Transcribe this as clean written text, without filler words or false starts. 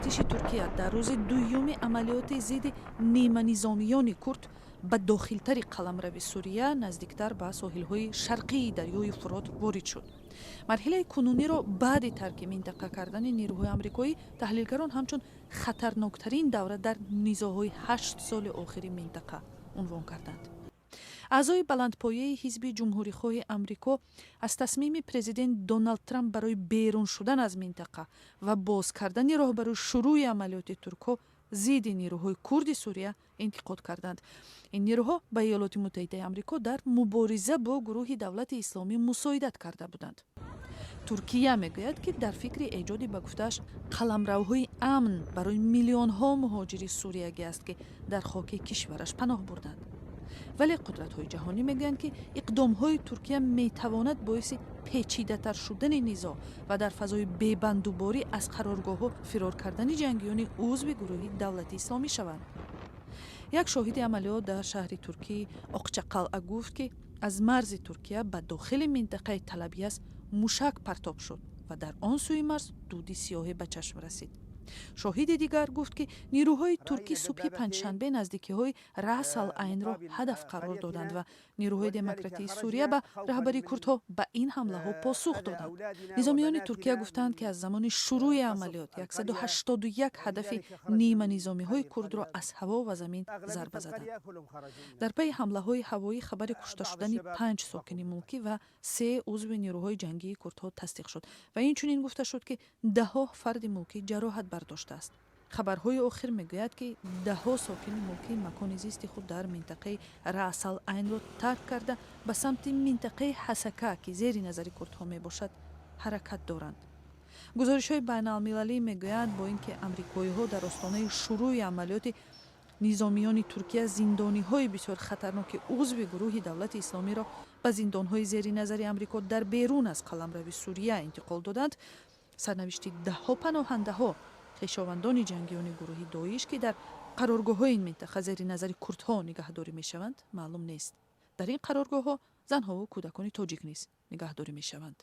Артиши Туркия дар рӯзи дуюми амалиёти зидди ниманизомиёни курд ба дохилтари қаламрави Сурия, наздиктар ба соҳилҳои шарқии дарёи Фурот ворид шуд. Марҳилаи кунуниро баъди тарки минтақа кардани нерӯҳои амрикоӣ таҳлилгарон ҳамчун хатарноктарин давра дар низоъҳои 8 соли охири минтақа унвон карданд. Аъзои баландпояи Ҳизби Ҷумҳурихоҳи Амрико аз тасмими президент Доналд Трамп барои берун шудан аз минтақа ва боз кардани роҳ барои шурӯъи амалиёти туркҳо зидди нерӯҳои курди Сурия интиқод карданд. Ин нерӯҳо ба Иёлоти Муттаҳидаи Амрико дар мубориза бо гурӯҳи Давлати Исломӣ мусоидат карда буданд. Туркия мегӯяд, ки дар фикри эҷоди, ба гуфтааш, қаламравҳои амн барои миллионҳо муҳоҷири суриягӣ аст, ки дар хоки кишвараш паноҳ бурданд. Вале қудратҳои ҷаҳонӣ мегӯянд, ки иқдомҳои Туркия метавонад боиси печидатар шудани низоъ ва дар фазои бебандуборӣ аз қароргоҳҳо фирор кардани ҷангиёни узви гурӯҳи Давлати Исломӣ шаванд. Як шоҳиди амалиёт дар шаҳри туркӣ Оқчақалъа гуфт, ки аз марзи Туркия ба дохили минтақаи Тал Абяз мушак партоб шуд ва дар он сӯи марз дуди сиёҳе ба чашм расид. Шоҳиди дигар гуфт, ки нирӯҳои туркӣ субҳи панҷшанбе наздикиҳои Раъс ал Айнро ҳадаф қарор доданд ва нирӯҳои демократии Сурия ба раҳбарии курдҳо ба ин ҳамлаҳо посух доданд. Низомиёни Туркия гуфтанд, ки аз замони шурӯъи амалиёт 181 ҳадафи ниманизомиҳои курдро аз ҳаво ва замин зарба заданд. Дар пайи ҳамлаҳои ҳавоӣ хабари кушта шудани панҷ сокини мулкӣ ва се узви нирӯҳои ҷангии курдҳо тасдиқ шуд ва инчунин гуфта шуд, ки даҳҳо фарди мулкӣ ҷароҳат бардоштааст. Хабарҳои охир мегӯяд, ки даҳҳо сокини мулкӣ макони зисти худ дар минтақаи Раъсал Айнро тарк карда, ба самти минтақаи Ҳасака, ки зери назари курдҳо мебошад, ҳаракат доранд. Гузоришҳои байналмилалӣ мегӯянд, бо ин ки амрикоиҳо дар остонаи шурӯъи амалиёти низомиёни Туркия зиндониҳои бисёр хатарноки узви гурӯҳи Давлати Исломиро ба зиндонҳои зери назари Амрико дар берун аз қаламрави Сурия интиқол доданд, сарнавишти даҳҳо паноҳандаҳо, хешовандони ҷангиёни гурӯҳи Доиш, ки дар қароргоҳҳои ин минтақа зери назари курдҳо нигаҳдорӣ мешаванд, маълум нест. Дар ин қароргоҳҳо занҳову кӯдакони тоҷик низ нигаҳдорӣ мешаванд.